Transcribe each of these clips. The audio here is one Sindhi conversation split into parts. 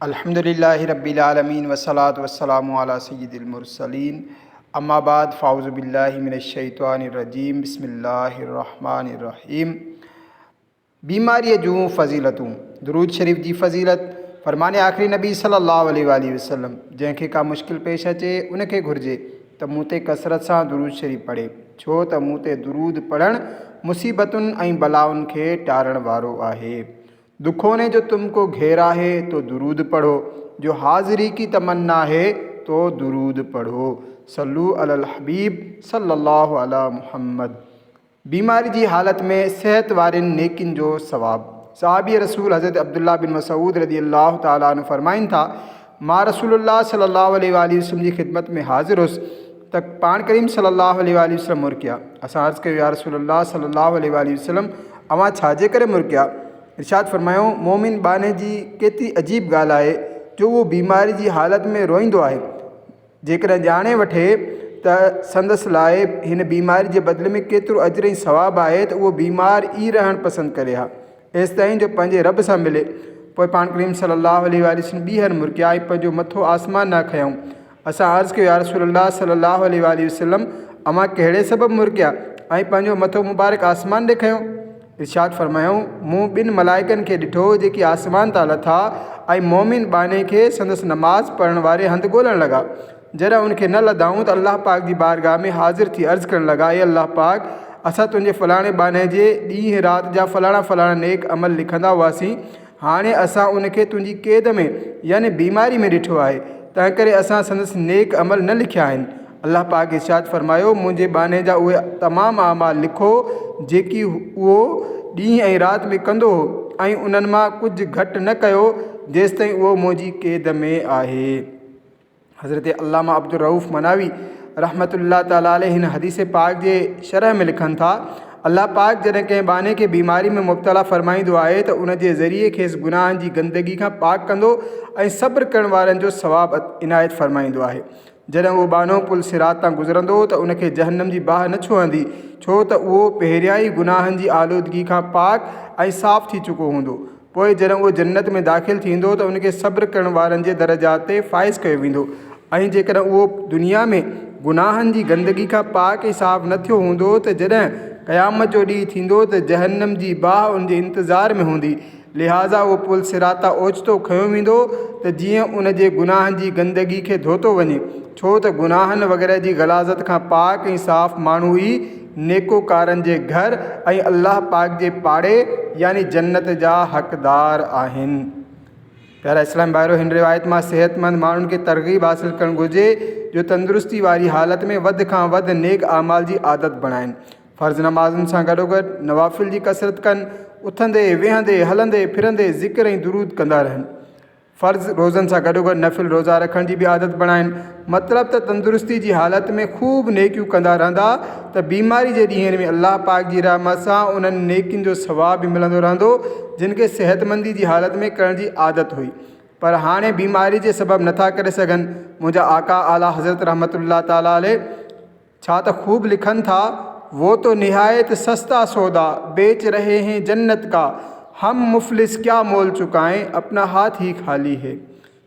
الحمد لله رب العالمين والصلاة والسلام علي سيد المرسلين اما بعد فاعوذ بالله من الشيطان الرجيم بسم الله الرحمن الرحيم بيماريء جون فضيلتون درود شريف جي فضيلت فرمان آخري نبي صلي الله عليه واٰله وسلم جنهن کي ڪا مشڪل پيش اچي ان کي گهرجي ته مون تي ڪثرت سان درود شريف پڙهي ڇو ته مون تي درود پڙهڻ مصيبتن ۽ بلائن کي ٽارڻ وارو آهي. دکون ني جو تم ڪو گهيرا هي تو درود پڙهو، جو حاضري ڪي تمنا هي تو درود پڙهو. صلو علی الحبيب صلي الله علي محمد. بيماري جي حالت ۾ صحت وارين نيڪين جو ثواب. صحابي رسول حضرت عبدالله بن مسعود رضي الله تعالٰي عنه فرمائن ٿا، مان رسول الله صلي الله عليه واٰله وسلم جي خدمت ۾ حاضر هوس ته پاڻ ڪريم صلي الله عليه واٰله وسلم مرڪيا. اسان عرض ڪيو، يا رسول الله صلي الله عليه واٰله وسلم اوهان ڇا جي ڪري مرڪيا؟ ارشاد فرمايو، مؤمن ٻانهي جي ڪيتري عجيب ڳالهه آهي جو اهو بيماري جي حالت ۾ روئيندو آهي. جيڪڏهن ڄاڻي وٺي ته سندس لاء هن بيماري جي بدلي ۾ ڪيترو اجر ۽ ثواب آهي ته اهو بيمار ئي رهڻ پسند ڪري ها ايستائين جو پنهنجي رب سان ملي. پوء پاڻ ڪريم صلي الله عليه واٰله وسلم ٻيهر مرڪيا ۽ پنهنجو مٿو آسمان ڏانهن کنيائون. اسان عرض ڪيو يارسول الله صلي الله عليه واٰله وسلم اوهان ڪهڙي سبب مرڪيا ۽ پنهنجو مٿو مبارڪ آسمان ڏي کنيو؟ ارشاد فرمايائون، مون ٻن ملائڪن کي ڏٺو جيڪي آسمان تان لٿا ۽ مؤمن ٻانهي کي سندس نماز پڙهڻ واري هنڌ ڳولڻ لڳا. جڏهن ان کي نه لڌائون ته الله پاڪ جي بارگاهه ۾ حاضر ٿي عرض ڪرڻ لڳا، اي الله پاڪ! اسان تنهنجي فلاڻي ٻانهي جي ڏينهن رات جا فلاڻا فلاڻا نيڪ عمل لکندا هئاسين، هاڻي اسان ان کي تنهنجي قيد ۾ يعني بيماري ۾ ڏٺو آهي، تنهنڪري اسان سندس نيڪ عمل نه لکيا آهن. الله پاڪ ارشاد فرمايو، منهنجي ٻانهي جا اهي تمام اعمال لکو جيڪي اهو ڏينهن ۽ رات ۾ ڪندو هو ۽ انهن مان ڪجهه گهٽ نه ڪيو جيستائين اهو منهنجي قيد ۾ آهي. حضرت علامه عبدالرؤف مناوي رحمة الله تعالٰي عليه هن حديث پاڪ جي شرح ۾ لکن ٿا، الله پاڪ جڏهن ڪنهن ٻانهي کي بيماري ۾ مبتلا فرمائيندو آهي ته ان جي ذريعي کيس گناهن جي گندگي کان پاڪ ڪندو ۽ صبر ڪرڻ وارن جو ثواب عنايت فرمائيندو آهي. جڏهن اهو ٻانهو پل صراط تان گذرندو ته ان کي جهنم جي باهه نه ڇهندي ڇو ته اهو پهريان ئي گناهن جي آلودگي کان پاڪ ۽ صاف ٿي چڪو هوندو. پوء جڏهن اهو جنت ۾ داخل ٿيندو ته ان کي صبر ڪرڻ وارن جي درجات تي فائز ڪيو ويندو ۽ جيڪڏهن اهو دنيا ۾ گناهن جي گندگي کان پاڪ ۽ صاف نه ٿيو هوندو ته جڏهن قيامت جو ڏينهن ٿيندو ته جهنم جي باهه ان جي انتظار ۾ هوندي لهٰذا اهو پل صراط تان اوچتو کنيو ويندو ته جيئن ان جي گناهن جي گندگي کي ڌوتو وڃي ڇو ته گناهن وغيره جي غلاظت کان پاڪ ۽ صاف ماڻهو ئي نيڪوڪارن جي گهر ۽ الله پاڪ جي پاڙي يعني جنت جا حقدار آهن. پيارا اسلام ڀائرو! هن روايت مان صحتمند ماڻهن کي ترغيب حاصل ڪرڻ گهرجي جو تندرستي واري حالت ۾ وڌ کان وڌ نيڪ اعمال جي عادت بڻائين. فرض نمازن سان گڏوگڏ نوافل جي ڪثرت ڪن، اٿندي، ويهندي، هلندي ڦرندي ذڪر ۽ درود ڪندا رهن. فرض روزن سان گڏوگڏ نفل روزا رکڻ جي به عادت بڻائين. مطلب ته تندرستي جي حالت ۾ خوب نيڪيون ڪندا رهندا ته بيماري جي ڏينهن ۾ الله پاڪ جي رحمت سان انهن نيڪين جو ثواب به ملندو رهندو جن کي صحتمندي جي حالت ۾ ڪرڻ جي عادت هئي پر هاڻي بيماري جي سبب نٿا ڪري سگهن. منهنجا آقا اعليٰ حضرت رحمة الله تعالٰي عليه ڇا ته خوب لکن ٿا، وو تو نهايت سستا سودا بيچ رهي هين جنت ڪا، هم مفلس ڪيا مول چڪائين، اپنا هاٿ هي خالي هي.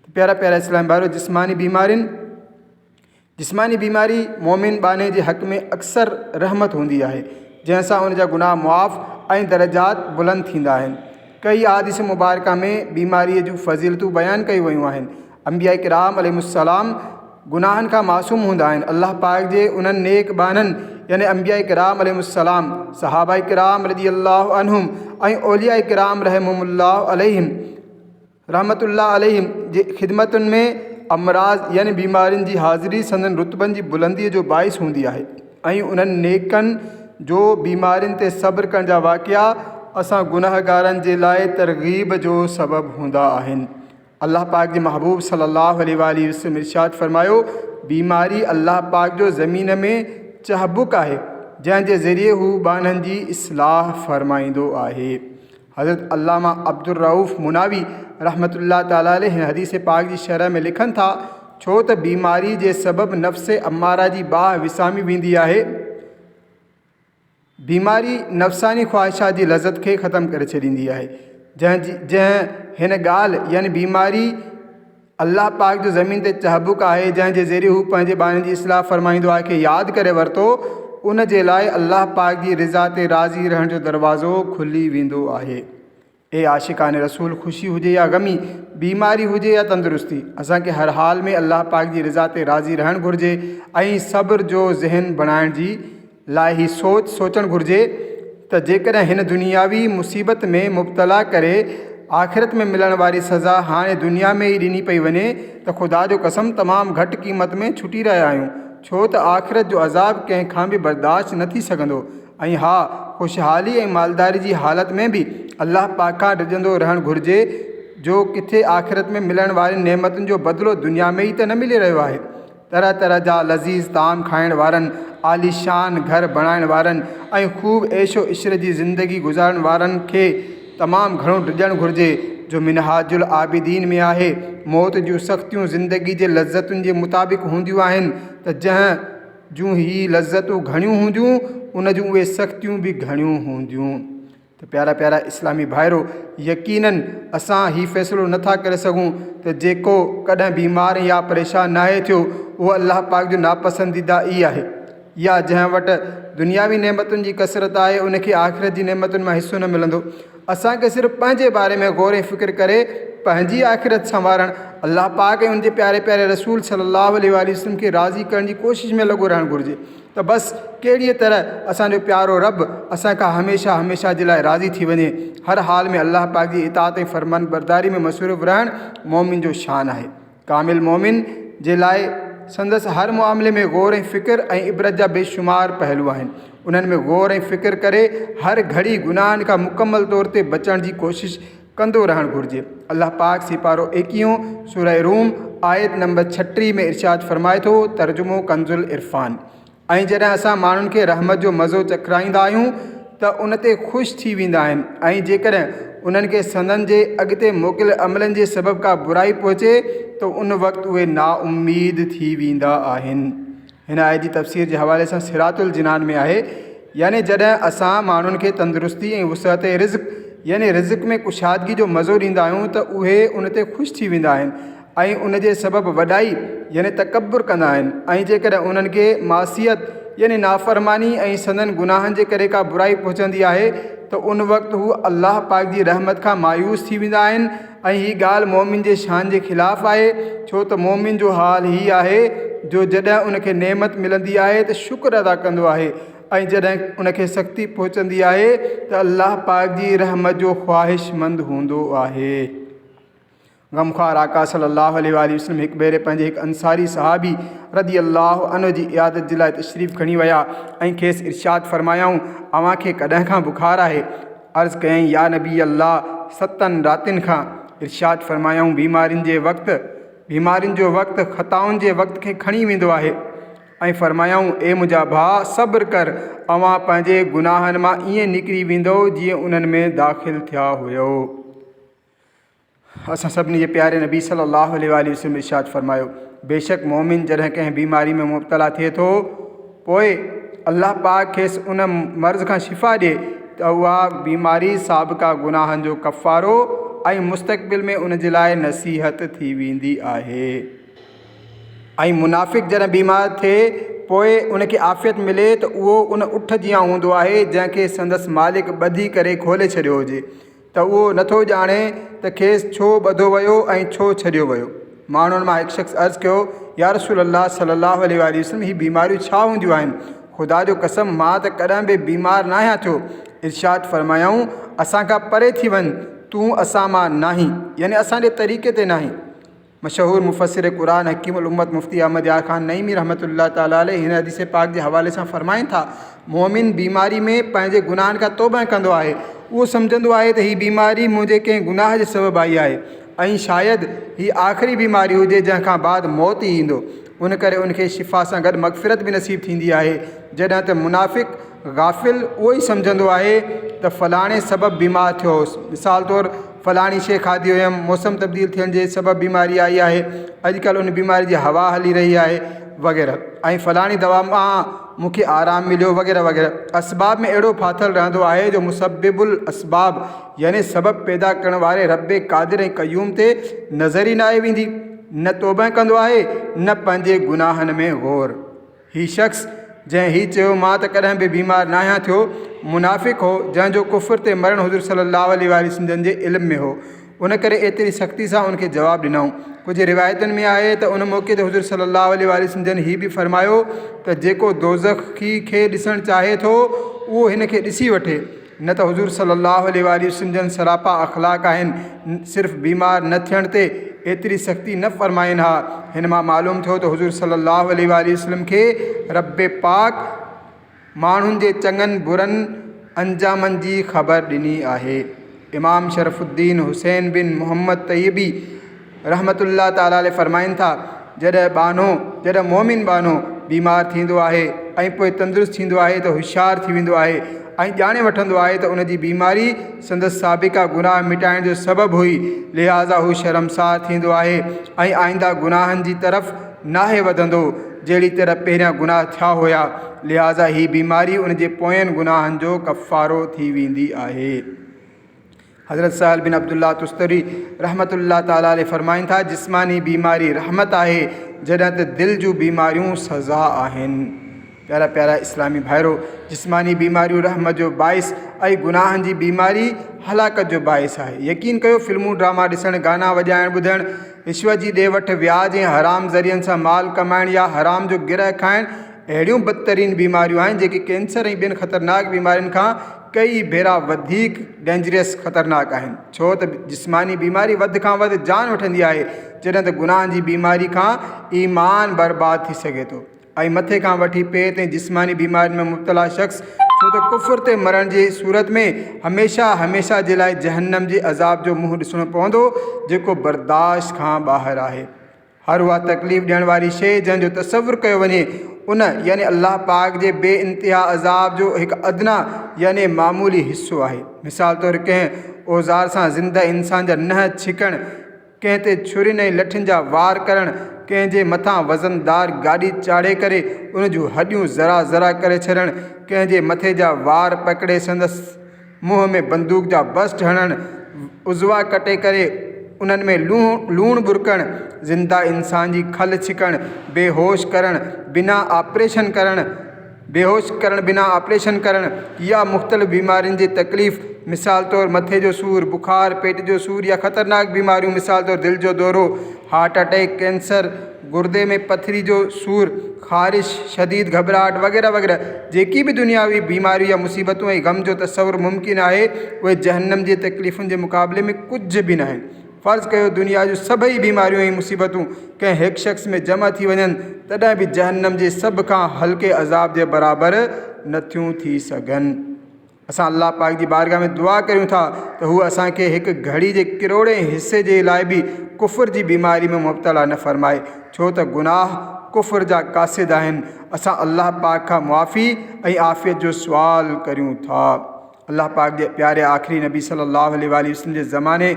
ته پيارا پيارا اسلامي ڀائرو جسماني بيمارين جسماني بيماري مؤمن ٻانهي جي حق ۾ اڪثر رحمت هوندي آهي جنهن سان ان جا گناهه معاف ۽ درجات بلند ٿيندا آهن. ڪئي احاديث مبارڪه ۾ بيماريء جون فضيلتون بيان ڪيون ويون آهن. انبياء ڪرام عليهم السلام گناهن کان معصوم هوندا آهن. الله پاڪ جي انهن نيڪ ٻانهن يعني انبياء ڪرام عليهم السلام، صحابه ڪرام رضي الله عنهم ۽ اولياء ڪرام رحمهم الله عليهم رحمة الله عليهم جي خدمتن ۾ امراض يعني بيمارين جي حاضري سندن رتبن جي بلنديء جو باعث هوندي آهي ۽ انهن نيڪن جو بيمارين تي صبر ڪرڻ جا واقعا اسان گنهگارن جي لاء ترغيب جو سبب هوندا آهن. الله پاڪ جي محبوب صلّي اللّٰه عليه واٰله وسلّم ارشاد فرمايو، بيماري الله پاڪ جو زمين ۾ چهبڪ آهي، جنهن جي ذريعي هو ٻانهن جي اصلاح فرمائيندو آهي. حضرت علامه عبدالرؤف مناوي رحمة الله تعالٰي عليه هن حديث پاڪ جي شرح ۾ لکن ٿا، ڇو ته بيماري جي سبب نفس اماره جي باهه وسامي ويندي آهي، بيماري نفساني خواهشات جي لذت کي ختم ڪري ڇڏيندي آهي. جنهن جي جنهن هن ڳالهه يعني بيماري الله پاڪ جو زمين تي چهبڪ آهي جنهن جي ذريعي هو پنهنجي ٻانهن جي اصلاح فرمائيندو آهي کي ياد ڪري ورتو ان جي لاء الله پاڪ جي رضا تي راضي رهڻ جو دروازو کلي ويندو آهي. اي عاشقان رسول خوشي هجي يا غمي، بيماري هجي يا تندرستي اسان کي هر حال ۾ الله پاڪ جي رضا تي راضي رهڻ گهرجي ۽ صبر جو ذهن بڻائڻ جي لاء هي سوچ سوچڻ گهرجي ته جيڪڏهن هن دنياوي مصيبت ۾ مبتلا ڪري آخرت ۾ ملڻ واري سزا هاڻي دنيا ۾ ئي ڏني پئي وڃي ته خدا جو قسم تمام گهٽ قيمت ۾ ڇٽي رهيا آهيون ڇو ته آخرت جو عذاب ڪنهن کان به برداشت نه ٿي سگهندو ۽ ها خوشحالي ۽ مالداري جي حالت ۾ به الله پاڪ کان ڊڄندو رهڻ گهرجي جو ڪٿي آخرت ۾ ملڻ وارين نعمتن جو بدلو دنيا ۾ ئي ته نه ملي رهيو آهي. طرح طرح جا لذيذ طعام کائڻ وارن، عاليشان گهر بڻائڻ وارن ۽ خوب عيش و عشرت جي زندگي گذارڻ وارن کي تمام گهڻو ڊڄڻ گهرجي جو منهاج العابدين ۾ آهي، موت جون سختيون زندگي جي لذتن جي مطابق هونديون آهن ته جنهن جون هي لذتون گهڻيون هونديون ان جون اهي سختيون به گهڻيون هونديون. ته پيارا پيارا اسلامي ڀائرو! يقيناً اسان هي فيصلو نه ٿا ڪري سگهون ته جيڪو ڪڏهن بيمار يا پريشان ناهي ٿيو اهو الله پاڪ جو ناپسنديده ئي آهي يا جنهن وٽ دنياوي نعمتن جي ڪثرت آهي ان کي آخرت جي نعمتن مان حصو نه ملندو. اسان کي صرف پنهنجي باري ۾ غور ۽ فڪر ڪري پنهنجي آخرت سنوارڻ، الله پاڪ ۽ ان جي پياري پياري رسول صلي الله عليه واٰله وسلم کي راضي ڪرڻ جي ڪوشش ۾ لڳو رهڻ گهرجي. ته بس ڪهڙيء طرح اسان جو پيارو رب اسان کان هميشه هميشه جي لاء راضي ٿي وڃي. هر حال ۾ الله پاڪ جي اطاعت ۽ فرمانبرداري ۾ مصروف رهڻ مؤمن جو شان آهي. ڪامل مؤمن جي لاء سندس هر معاملي ۾ غور ۽ فڪر ۽ عبرت جا بي شمار پهلو آهن. انهن ۾ غور ۽ فڪر ڪري هر گهڙي گناهن کان مڪمل طور تي بچڻ جي ڪوشش ڪندو رهڻ گهرجي. الله پاڪ سيپارو ايڪيهون سوره روم آيت نمبر 36 ۾ ارشاد فرمائي ٿو، ترجمو ڪنزالعرفان، ۽ جڏهن اسان ماڻهن کي رحمت جو مزو چکرائيندا آهيون ته ان تي خوش ٿي ويندا آهن ۽ جيڪڏهن انهن کي سندن جي اڳتي موڪليل عملن جي سبب ڪا برائي پهچي ته ان وقت اهي نااميد ٿي ويندا آهن. هن آيت جي تفسير جي حوالي سان صراط الجنان ۾ آهي، يعني جڏهن اسان ماڻهن کي تندرستي ۽ وسعت رزق يعني رزق ۾ ڪشادگي جو مزو ڏيندا آهيون ته اهي ان تي خوش ٿي ويندا آهن ۽ ان جي سبب وڏائي يعني تڪبر ڪندا آهن ۽ جيڪڏهن انهن کي معصيت يعني نافرماني ۽ سندن گناهن جي ڪري ڪا برائي پهچندي آهي ته ان وقت هو الله پاڪ جي رحمت کان مايوس ٿي ويندا آهن ۽ هي ڳالهه مؤمن جي شان جي خلاف آهي، ڇو ته مؤمن جو حال هي آهي جو جڏهن ان کي نعمت ملندي آهي ته شڪر ادا ڪندو آهي ۽ جڏهن ان کي سختي پهچندي آهي ته الله پاڪ جي رحمت جو خواهشمند هوندو آهي. غمخوار آقا صلي الله عليه واٰله وسلم هڪ ڀيري پنهنجي هڪ انصاري صحابي رضي الله عنه جي عيادت جي لاء تشريف کڻي ويا ۽ کيس ارشاد فرمايائون، اوهان کي ڪڏهن کان بخار آهي؟ عرض ڪيائين، يا نبي الله! ستن راتين کان. ارشاد فرمايائون، بيمارين جي وقت، بيمارين جو وقت خطائن جي وقت کي کڻي ويندو آهي. ۽ فرمايائون، اي منهنجا ڀاء! صبر ڪر، اوهان پنهنجي گناهن مان ائين نڪري ويندؤ جيئن انهن ۾ داخل ٿيا هيؤ. اسان سڀني جي پياري نبي صلي الله عليه واٰله وسلم ارشاد فرمايو، بيشڪ مؤمن جڏهن ڪنهن بيماري ۾ مبتلا ٿئي ٿو پوء الله پاڪ کيس ان مرض کان شفا ڏئي ته اها بيماري سابقه گناهن جو ڪفارو ۽ مستقبل ۾ ان جي لاء نصيحت ٿي ويندي آهي. ۽ منافق جڏهن بيمار ٿئي پوء ان کي عافيت ملي ته اهو ان اٺ جيان هوندو آهي جنهن کي سندس مالڪ ٻڌي ڪري کولي ڇڏيو هجي ته اهو نٿو ڄاڻي ته کيس ڇو ٻڌو ويو ۽ ڇو ڇڏيو ويو. ماڻهن مان هڪ شخص عرض ڪيو، يا رسول الله صلي الله عليه واٰله وسلم هي بيماريون ڇا هونديون آهن؟ خدا جو قسم مان ته ڪڏهن به بيمار ناهيان ٿيو. ارشاد فرمايائون، اسان کان پري ٿي وڃ، تون اسان مان ناهين، يعني اسان جي طريقي تي ناهين. مشهور مفسر قرآن حڪيم الامت مفتي احمد يار خان نعيمي رحمة الله تعالٰي عليه هن حديث پاڪ جي حوالي سان فرمائن ٿا، مؤمن بيماري ۾ پنهنجي گناهن کان توبه ڪندو آهي، اهو سمجهندو آهي ته هي بيماري منهنجي ڪنهن گناهه جي سبب آئي آهي ۽ شايد هي آخري بيماري هجي جنهن کان بعد موت ئي ايندو، ان ڪري ان کي شفا سان گڏ مغفرت به نصيب ٿيندي آهي، جڏهن ته منافق غافل اهو ئي سمجهندو آهي ته فلاڻي سبب بيمار ٿيو هوس، مثال طور فلاڻي شيء کاڌي هيم، موسم تبديل ٿيڻ جي سبب بيماري آئي آهي، اڄڪلهه ان بيماري جي هوا هلي رهي آهي وغيره ۽ فلاڻي دوا مان مون کي آرام مليو وغيره وغيره. اسباب ۾ اهڙو ڦاٿل رهندو آهي جو مسبب الاسباب يعني سبب پيدا ڪرڻ واري رب قادر ۽ قيوم تي نظر ئي ناهي ويندي. نه توبه ڪندو آهي نه پنهنجي گناهن ۾ غور. هي شخص جنهن هي چيو مان ته ڪڏهن به بيمار ناهيان ٿيو، منافق هو، جنهن جو ڪفر تي مرڻ حضور صلي الله عليه واٰله وسلم جن جي علم ۾ هو، ان ڪري ايتري سختي سان ان کي جواب ڏنائون. ڪجهه روايتن ۾ آهي ته ان موقعي تي حضور صلي الله عليه واٰله وسلم جن هي به فرمايو ته جيڪو دوزخي کي ڏسڻ چاهي ٿو اهو هن کي ڏسي وٺي، نه ته حضور صلي الله عليه واٰله وسلم جن سراپا اخلاق آهن، صرف بيمار نه ٿيڻ تي ايتري سختي نه فرمائين ها. هن مان معلوم ٿيو ته حضور صلي الله عليه واٰله وسلم کي رب پاڪ ماڻهن جي چڱن برن انجامن جي خبر ڏني آهي. امام شرف الدين حسين بن محمد طيبي رحمة الله تعالٰي عليه فرمائن ٿا، جڏهن ٻانهو، جڏهن مؤمن ٻانهو، بيمار ٿيندو آهي ۽ پوء تندرست ٿيندو آهي ته هوشيار ٿي ويندو آهي ۽ ڄاڻي وٺندو آهي ته ان جي بيماري سندس سابقه گناهه مٽائڻ جو سبب هئي، لهٰذا هو شرمسار ٿيندو آهي ۽ آئنده گناهن جي طرف ناهي وڌندو، جهڙي طرح پهريان گناهه ٿيا هيا، لهٰذا هي بيماري ان جي پوين گناهن جو ڪفارو ٿي ويندي آهي. حضرت سهل بن عبدالله تستري رحمة الله تعالٰي عليه فرمائن ٿا، جسماني بيماري رحمت آهي، جڏهن ته دل جون بيماريون سزا آهن. پيارا پيارا اسلامي ڀائرو! جسماني بيماريون رحمت جو باعث ۽ گناهن جي بيماري هلاڪت جو باعث آهي. يقين ڪيو فلمون ڊراما ڏسڻ، گانا وڄائڻ ٻڌڻ، رشوت جي ڏي وٺ، وياج ۽ حرام ذريعن سان مال ڪمائڻ يا حرام جو گرهه کائڻ اهڙيون بدترين بيماريون آهن جيڪي ڪينسر ۽ ٻين خطرناڪ بيمارين کان ڪيئي ڀيرا وڌيڪ ڊينجريس، خطرناڪ، آهن. ڇو ته جسماني بيماري وڌ کان وڌ جان وٺندي آهي جڏهن ته گناهن جي بيماري کان ايمان برباد ٿي سگهي ٿو. ۽ مٿي کان وٺي پير تائين جسماني بيمارين ۾ مبتلا شخص ڇو ته ڪفر تي مرڻ جي صورت ۾ هميشه هميشه جي لاء جهنم جي عذاب جو منهن ڏسڻو پوندو جيڪو برداشت کان ٻاهر آهي. هر اها تڪليف ڏيڻ واري شيء جنهن جو تصور ڪيو وڃي ان يعني الله پاڪ جي بي انتها عذاب جو هڪ ادنيٰ يعني معمولي حصو آهي. مثال طور ڪنهن اوزار سان زنده انسان جا ننهن ڇڪڻ، ڪنهن تي ڇرين ۽ لٺين جا وار ڪرڻ، ڪنهن جي مٿان وزندار گاڏي چاڙهي ڪري ان جون هڏيون ذرا ذرا ڪري ڇڏڻ، ڪنهن جي مٿي جا وار پڪڙي سندس منهن ۾ بندوق جا بسٽ هڻڻ، عضوا ڪٽي ڪري انهن ۾ لوڻ ٻرڪڻ، زنده انسان جي کل ڇڪڻ، بيهوش ڪرڻ بنا آپريشن ڪرڻ، بيهوش ڪرڻ بنا آپريشن ڪرڻ يا مختلف بيمارين جي تڪليف مثال طور مٿي جو سور، بخار، پيٽ جو سور يا خطرناڪ بيماريون مثال طور دل جو دورو، هارٽ اٽيڪ، ڪينسر، گردي ۾ پٿري جو سور، خارش، شديد گهٻراهٽ وغيره وغيره جيڪي به دنياوي بيماريون يا مصيبتون ۽ غم جو تصور ممڪن آهي اهي جهنم جي تڪليفن جي مقابلي ۾ ڪجهه به ناهن. فرض ڪيو دنيا جون سڀئي بيماريون ۽ مصيبتون ڪنهن هڪ شخص ۾ جمع ٿي وڃن تڏهن به جهنم جي سڀ کان هلڪي عذاب جي برابر نٿيون ٿي سگهن. اسان الله پاڪ جي بارگاهه ۾ دعا ڪريون ٿا ته هو اسان کي هڪ گهڙي جي ڪروڙين حصي جي لاء به ڪفر جي بيماري ۾ مبتلا نه فرمائي ڇو ته گناهه ڪفر جا قاصد آهن. اسان الله پاڪ کان معافي ۽ عافيت جو سوال ڪريون ٿا. الله پاڪ جي پياري آخري نبي صلي الله عليه واٰله وسلم جي زماني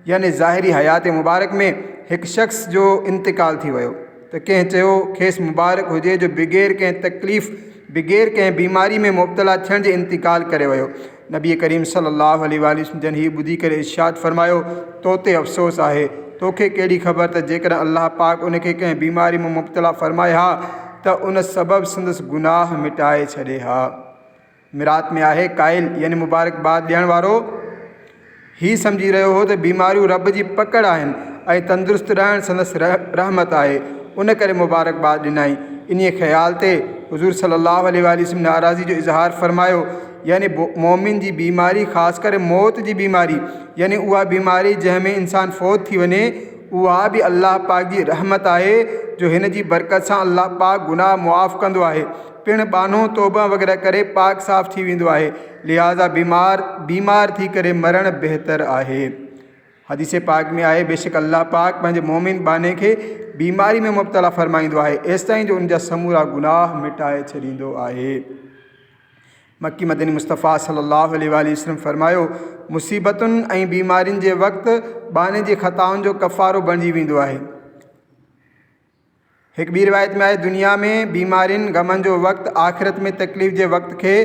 يعني ظاهري حيات مبارڪ ۾ هڪ شخص جو انتقال ٿي ويو ته ڪنهن چيو کيس مبارڪ هجي جو بغير ڪنهن تڪليف بغير ڪنهن بيماري ۾ مبتلا ٿيڻ جي انتقال ڪري ويو نبي ڪريم صلي الله عليه واٰله وسلم جن هي ٻڌي ڪري ارشاد فرمايو تو تي افسوس آهي توکي ڪهڙي خبر ته جيڪڏهن الله پاڪ ان کي ڪنهن بيماري ۾ مبتلا فرمائي ها ته ان سبب سندس گناهه مٽائي ڇڏي ها. مرات ۾ آهي، قائل يعني مبارڪباد ڏيڻ وارو هي سمجهي رهيو هو ته بيماريون رب جي پڪڙ آهن ۽ تندرست رهڻ سندس رحمت آهي، ان ڪري مبارڪباد ڏنائين. انهيء خيال تي حضور صلي الله عليه واٰله وسلم ناراضي جو اظهار فرمايو، يعني مؤمن جي بيماري خاص ڪري موت جي بيماري يعني اها بيماري جنهن ۾ انسان فوت ٿي وڃي، اها به الله پاڪ جي رحمت آهي جو هن جي برڪت سان الله پاڪ گناهه معاف ڪندو آهي. پڻ ٻانهو توبه وغيره ڪري پاڪ صاف ٿي ويندو آهي، لهٰذا بيمار بيمار ٿي ڪري مرڻ بهتر آهي. حديث پاڪ ۾ آهي، بيشڪ الله پاڪ پنهنجي مؤمن ٻانهي کي بيماري ۾ مبتلا فرمائيندو آهي، ايستائين جو ان جا سمورا گناهه مٽائي ڇڏيندو آهي. مڪي مدني مصطفيٰ صلي الله عليه واٰله وسلم فرمايو، مصيبتن ۽ بيمارين جي وقت ٻانهي جي خطائن جو ڪفارو بڻجي ويندو آهي. هڪ ٻي روايت ۾ آهي، دنيا ۾ بيمارين، غمن جو وقت آخرت ۾ تڪليف جي وقت کي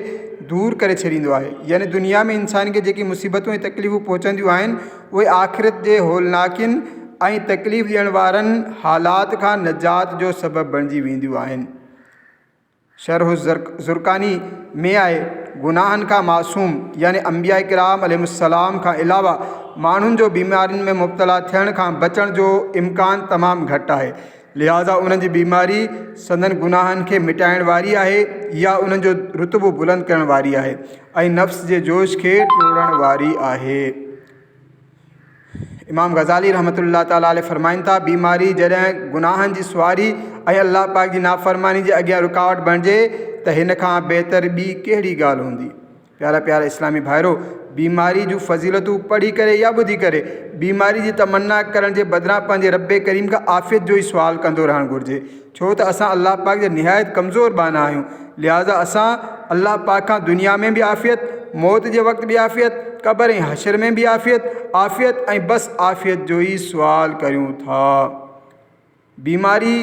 دور ڪري ڇڏيندو آهي. يعني دنيا ۾ انسان کي جيڪي مصيبتون ۽ تڪليفون پهچنديون آهن، اهي آخرت جي هولناڪين ۽ تڪليف ڏيڻ وارن حالات کان نجات جو سبب بڻجي وينديون آهن. شرح الزرقاني ۾ آهي، گناهن کان معصوم يعني انبياء ڪرام عليهم السلام کان علاوه ماڻهن جو بيمارين ۾ مبتلا ٿيڻ کان بچڻ جو امڪان تمام گهٽ آهي، لهٰذا انهن جي بيماري سندن گناهن کي مٽائڻ واري آهي يا انهن جو رتبو بلند ڪرڻ واري آهي ۽ نفس جي جوش کي ٽوڙڻ واري آهي. امام غزالي رحمة الله تعالٰي عليه فرمائن ٿا، بيماري جڏهن گناهن جي سواري ۽ الله پاڪ جي نافرماني جي اڳيان رڪاوٽ بڻجي ته هن کان بهتر ٻي ڪهڙي ڳالهه هوندي. پيارا پيارا اسلامي ڀائرو! بيماري جون فضيلتون پڙهي ڪري يا ٻڌي ڪري بيماري جي تمنا ڪرڻ جي بدران پنهنجي ربّ ڪريم کان عافيت جو ئي سوال ڪندو رهڻ گهرجي ڇو ته اسان الله پاڪ جا نهايت ڪمزور ٻانها آهيون لهٰذا اسان الله پاڪ کان دنيا ۾ به عافيت، موت جي وقت به عافيت، قبر ۽ حشر ۾ به عافيت، عافيت ۽ بس عافيت جو ئي سوال ڪريون ٿا. بيماري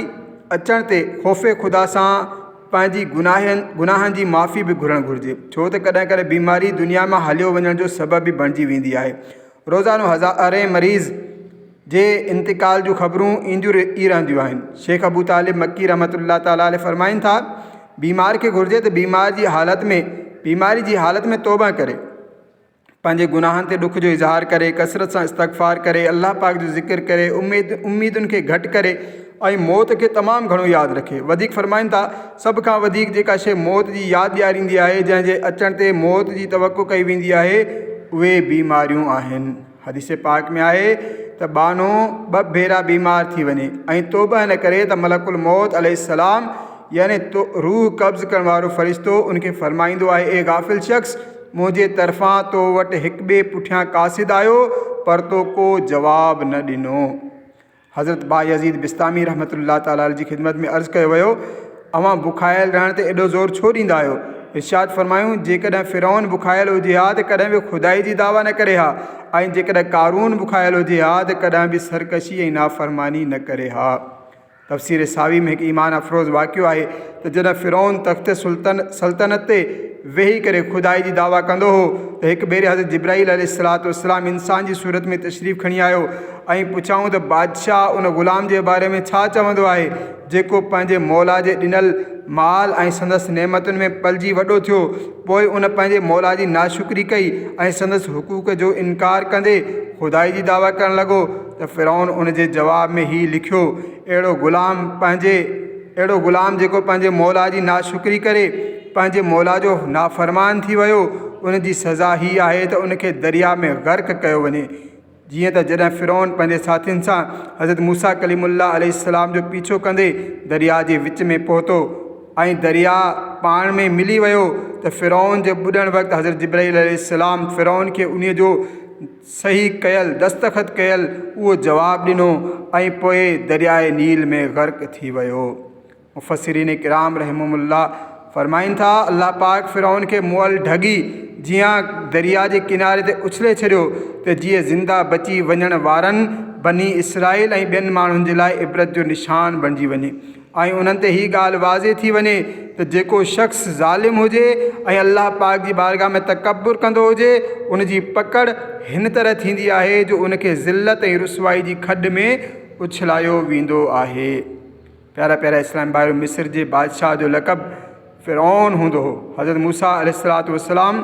اچڻ تي خوف خدا سان پنهنجي گناهن گناهن جي معافي به گهرڻ گهرجي ڇو ته ڪڏهن ڪڏهن بيماري دنيا مان هليو وڃڻ جو سبب به بڻجي ويندي آهي. روزانو هزارين مريض جي انتقال جون خبرون اينديون ئي رهنديون آهن. شيخ ابو طالب مڪي رحمة الله تعالٰي عليه فرمائن ٿا، بيمار کي گهرجي ته بيمار جي حالت ۾ بيماري جي حالت ۾ توبه ڪري، پنهنجي گناهن تي ڏک جو اظهار ڪري، ڪثرت سان استغفار ڪري، الله پاڪ جو ذڪر ڪري، اميد اميدن کي گهٽ ڪري ۽ موت کي تمام گهڻو ياد رکي. وڌيڪ فرمائن ٿا، سڀ کان وڌيڪ جيڪا شيء موت جي ياد ڏياريندي آهي، جنهن جي اچڻ تي موت جي توقع ڪئي ويندي آهي، اهي بيماريون آهن. حديث پاڪ ۾ آهي ته ٻانهو ٻه ڀيرا بيمار ٿي وڃي ۽ توبه نه ڪري ته ملڪ الموت عليه السلام يعني روح قبض ڪرڻ وارو فرشتو ان کي فرمائيندو آهي، اي غافل شخص! منهنجي طرفان تو وٽ هڪ ٻئي پٺيان قاصد آيو پر تو ڪو جواب نه ڏنو. حضرت بايزيد بسطامي رحمة الله تعالٰي عليه جي خدمت ۾ عرض ڪيو ويو، اوهان بکايل رهڻ تي ايڏو زور ڇو ڏيندا آهيو؟ ارشاد فرمايائون، جيڪڏهن فرعون بکايل هجي ها ته ڪڏهن به خدائي جي دعويٰ نه ڪري ها ۽ جيڪڏهن قارون بکايل هجي ها ته ڪڏهن به سرڪشي ۽ نافرماني نه ڪري ها. تفسير ساوي ۾ هڪ ايمان افروز واقعو آهي ته جڏهن فرعون تخت سلطنت تي ويهي ڪري خدائي جي دعويٰ ڪندو هو ته هڪ ڀيري حضرت جبرائيل عليه الصلوة والسلام انسان جي صورت ۾ تشريف کڻي آيو ۽ پڇيائون ته بادشاهه ان غلام جي باري ۾ ڇا چوندو آهي جيڪو پنهنجي مولا جي ڏنل مال ۽ سندس نعمتن ۾ پلجي وڏو ٿيو پوء ان پنهنجي مولا جي ناشڪري ڪئي ۽ سندس حقوق جو انڪار ڪندي خدائي جي دعويٰ ڪرڻ لڳو ته فرعون ان جي جواب ۾ هي لکيو، اهڙو غلام پنهنجي اهڙو غلام جيڪو پنهنجي مولا جي ناشڪري ڪري پنهنجي مولا جو نافرمان ٿي ويو ان جي سزا هي آهي ته ان کي درياء ۾ غرق ڪيو وڃي. جيئن ته جڏهن فرعون پنهنجي ساٿين سان حضرت موسيٰ ڪليم الله عليه السلام جو پيڇو ڪندي درياء جي وچ ۾ پهتو ۽ درياء پاڻ ۾ ملي ويو ته فرعون جي ٻڏڻ وقت حضرت جبرائيل عليه السلام فرعون کي انهيء جو صحيح ڪيل، دستخط ڪيل، اهو جواب ڏنو ۽ پوء درياء نيل ۾ غرق ٿي ويو. مفسرين ڪرام رحمهم الله فرمائن ٿا، الله پاڪ فرعون کي مئل ڍڳي جيان درياء جي ڪناري تي اڇلي ڇڏيو ته جيئن زنده بچي وڃڻ وارن بني اسرائيل ۽ ٻين ماڻهن جي لاء عبرت جو نشان بڻجي وڃي ۽ انهن تي هي ڳالهه واضح ٿي وڃي ته جيڪو شخص ظالم هجي ۽ الله پاڪ جي بارگاهه ۾ تڪبر ڪندو هجي ان جي پڪڙ هن طرح ٿيندي آهي جو ان کي ذلت ۽ رسوائي جي کڏ ۾ اڇلايو ويندو آهي. پيارا پيارا اسلام ڀائرو! مصر جي بادشاهه جو لقب فرعون هوندو هو. حضرت موسيٰ عليه الصلوة والسلام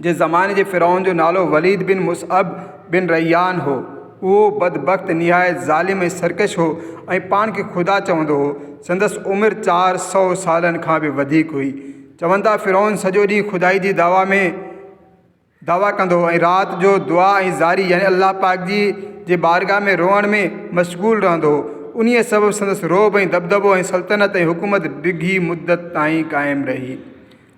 جي زماني جي فرعون جو نالو وليد بن مصعب بن ريان هو. اهو بدبخت نهايت ظالم ۽ سرڪش هو ۽ پاڻ کي خدا چوندو هو. سندس عمر 400 سالن کان به وڌيڪ هئي. چون ٿا فرعون سڄو ڏينهن خدائي جي دعويٰ ۾. دعويٰ ڪندو هو ۽ رات جو دعا ۽ زاري يعني الله پاڪ جي جي بارگاهه ۾ روئڻ ۾ مشغول رهندو هو. انهيء سبب سندس رعب ۽ دٻدٻو ۽ سلطنت ۽ حڪومت ڊگهي مدت تائين قائم رهي.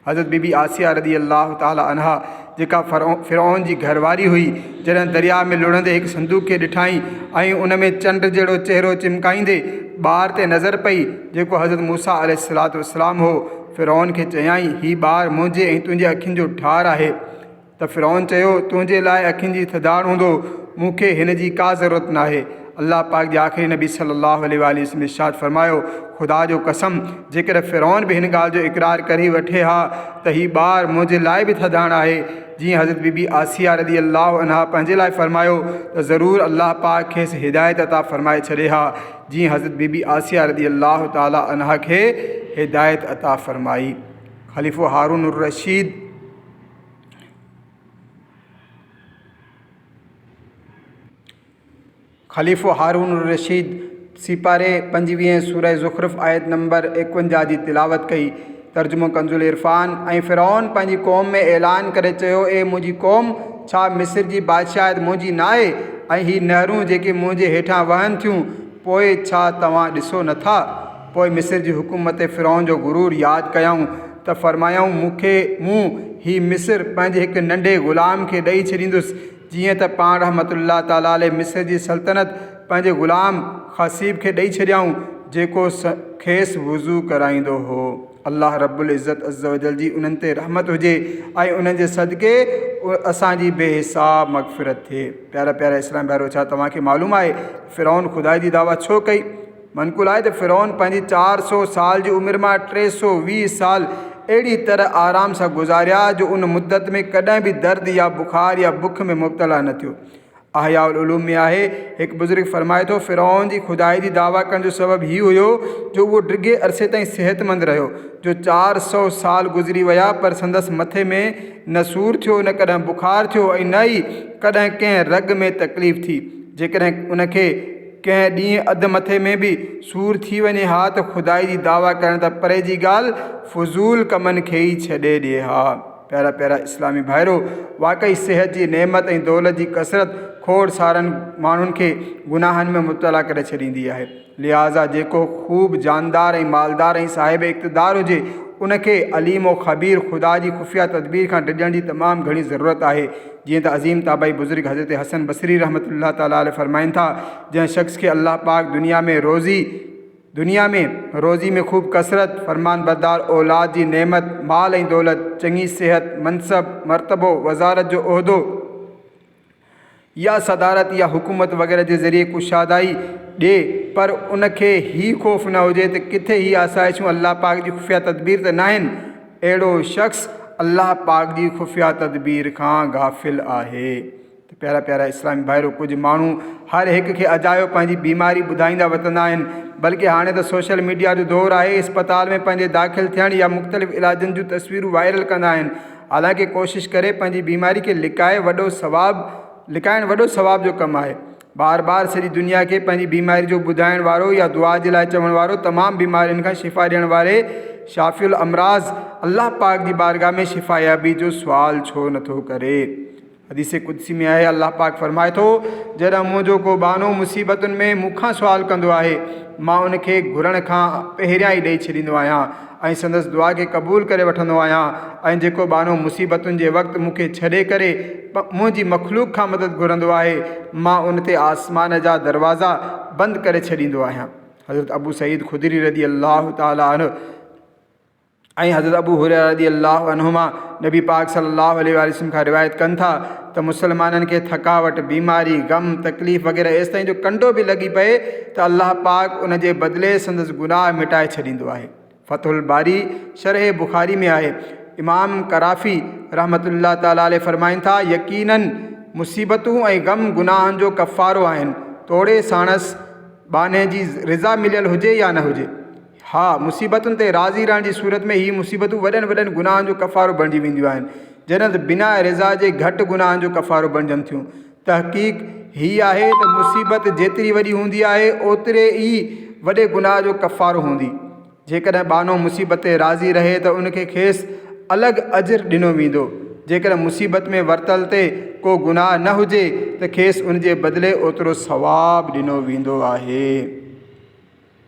حضرت بي بي آسيه رضي الله تعالٰي عنها جيڪا فرعون جي گهر واري هئي، جڏهن درياء ۾ لڙهندي هڪ صندوق کي ڏٺائين ۽ ان ۾ چنڊ جهڙو چهرو چمڪائيندي ٻار تي نظر پئي، جيڪو حضرت موسيٰ عليه الصلوة والسلام هو، فرعون کي چيائين، هي ٻار منهنجي ۽ تنهنجي اکين جو ٺار آهي. ته فرعون چيو، تنهنجي لاء اکين جي ٿڌاڻ هوندو، مون کي هن جي ڪا ضرورت ناهي. الله پاڪ جي آخري نبي صلّي اللّٰه عليه واٰله وسلّم ارشاد فرمايو، خدا جو قسم! جيڪڏهن فرعون به هن ڳالهه جو اقرار ڪري وٺي ها ته هي ٻار منهنجي لاء به ٿڌاڻ آهي، جيئن حضرت بي بي آسيه رضي الله عنها پنهنجي لاء فرمايو ته ضرور الله پاڪ کيس هدايت عطا فرمائي ڇڏي ها، جيئن حضرت بي بي آسيه رضي الله تعالٰي عنها کي هدايت عطا فرمائي. خليفو هارون الرشيد. خليفو هارون الرشيد سيپاري پنجويهين سورة زخرف آيت نمبر ايڪونجاهه جي تلاوت ڪئي. ترجمو ڪنزالعرفان، ۽ فرعون پنهنجي قوم ۾ اعلان ڪري چيو اي منهنجي قوم! ڇا مصر جي بادشاهت منهنجي ناهي ۽ هي نهرون جيڪي منهنجي هيٺان وهن ٿيون پوء ڇا توهان ڏسو نه ٿا؟ پوء مصر جي حڪومت تي فرعون جو غرور ياد ڪيائون ته فرمايائون مون کي مون هي مصر پنهنجي هڪ ننڍي غلام کي ڏئي ڇڏيندس جيئن ته پاڻ رحمة الله تعالٰي عليه مصر جي سلطنت پنهنجي غلام خصيب کي ڏئي ڇڏيائون جيڪو کيس وضو ڪرائيندو هو. الله رب العزت عزّوجلّ جي انهن تي رحمت هجي ۽ انهن جي صدقي اسان جي بي حساب مغفرت ٿئي. پيارا پيارا اسلام ڀائرو ڇا توهان کي معلوم آهي فرعون خدائي جي دعويٰ ڇو ڪئي؟ منقول آهي ته فرعون پنهنجي 400 سال جي عمر مان 320 سال اهڙي طرح آرام سان گذاريا جو ان مدت ۾ ڪڏهن به درد يا بخار يا بک ۾ مبتلا نه ٿيو. احياء العلوم ۾ آهي، هڪ بزرگ فرمائي ٿو، فرعون جي خدائي جي دعويٰ ڪرڻ جو سبب هي هيو جو اهو ڊگهي عرصي تائين صحتمند رهيو جو 400 سال گذري ويا پر سندس مٿي ۾ نه سور ٿيو نه ڪڏهن بخار ٿيو ۽ نه ئي ڪڏهن ڪنهن رڳ ۾ تڪليف ٿي. جيڪڏهن ان کي ڪنهن ڏينهن اڌ مٿي ۾ به سور ٿي وڃي ها ته خدائي جي دعويٰ ڪرڻ ته پري جي ڳالهه، فضول ڪمن کي ئي ڇڏي ڏئي ها. پيارا پيارا اسلامي ڀائرو! واقعي صحت جي نعمت ۽ دولت جي ڪثرت کوڙ سارن ماڻهن کي گناهن ۾ مبتلا ڪري ڇڏيندي آهي. لهٰذا جيڪو خوب جاندار ۽ مالدار ۽ صاحب اقتدار هجي، ان کي عليم و خبير خدا جي خفيه تدبير کان ڊڄڻ جي تمام گهڻي ضرورت آهي. جيئن ته عظيم تابعي بزرگ حضرت حسن بصري رحمة الله تعالٰي عليه فرمائن ٿا، جنهن شخص کي الله پاڪ دنيا ۾ روزي، دنيا ۾ روزي ۾ خوب ڪثرت، فرمانبردار اولاد جي نعمت، مال ۽ دولت، چڱي صحت، منصب، مرتبو، وزارت جو عهدو يا صدارت يا حڪومت وغيره جي ذريعي ڪشادائي ڏي پر ان کي هي خوف نه هجي ته ڪٿي هي آسائشون الله پاڪ جي خفيه تدبير ته ناهن، اهڙو شخص الله پاڪ جي خفيه تدبير کان غافل آهي. ته پيارا پيارا اسلامي ڀائرو ڪجهه ماڻهو هر هڪ کي اجايو پنهنجي بيماري ٻڌائيندا وتندا آهن بلڪه هاڻي ته سوشل ميڊيا جو دور آهي اسپتال ۾ پنهنجي داخل ٿيڻ يا مختلف علاجن جون تصويرون وائرل ڪندا آهن حالانڪه ڪوشش ڪري پنهنجي بيماري کي لڪائي وڏو ثواب لڪائڻ وڏو ثواب جو ڪم آهي بار بار سڄي دنيا کي پنهنجي بيماري جو ٻڌائڻ وارو يا دعا جي لاء چوڻ وارو تمام بيمارين کان شفا ڏيڻ واري شافي الامراض الله پاڪ جي بارگاھ ۾ شفايابي جو سوال ڇو نٿو ڪري؟ حديث قدسي ۾ آهي الله پاڪ فرمائي ٿو جڏهن منهنجو ڪو ٻانهو مصيبتن ۾ مون کان سوال ڪندو آهي مان ان کي گهرڻ کان پهريان ئي ڏئي ڇڏيندو آهيان ۽ سندس دعا کي قبول ڪري وٺندو آهيان ۽ جيڪو ٻانهو مصيبتن جي وقت مون کي ڇڏي ڪري منهنجي مخلوق کان مدد گهرندو آهي مان ان تي آسمان جا دروازا بند ڪري ڇڏيندو آهيان. حضرت ابو سعيد خدري رضي الله تعالٰي عنه ۽ حضرت ابو هريره رضي الله عنهما نبي پاڪ صلي الله عليه وآله وسلم کان روايت ڪن ٿا ته مسلمانن کي ٿڪاوٽ، بيماري، غم، تڪليف وغيره ايستائين جو ڪنڊو به لڳي پئي ته الله پاڪ ان جي بدلي سندس گناهه مٽائي ڇڏيندو آهي. فتح الباري شرح بخاري ۾ آهي. امام قرافي رحمة الله تعالٰي عليه فرمائن ٿا، يقيناً مصيبتون ۽ غم گناهن جو ڪفارو آهن، توڙي ساڻس ٻانهي جي رضا مليل هجي يا نه هجي. ها، مصيبتن تي راضي رهڻ جي صورت ۾ هي مصيبتون وڏن وڏن گناهن جو ڪفارو بڻجي وينديون آهن، جڏهن ته بنا رضا جي گهٽ گناهن جو ڪفارو بڻجن ٿيون. تحقيق هي آهي ته مصيبت جيتري وڏي هوندي آهي، اوتري ئي وڏي گناهه جو ڪفارو هوندي. جيڪڏهن ٻانهو مصيبت تي راضي رهي ته ان کي کيس الڳ اجر ڏنو ويندو. جيڪڏهن مصيبت ۾ ورتل تي ڪو گناهه نه هجي ته کيس ان جي بدلي اوترو ثواب ڏنو ويندو آهي.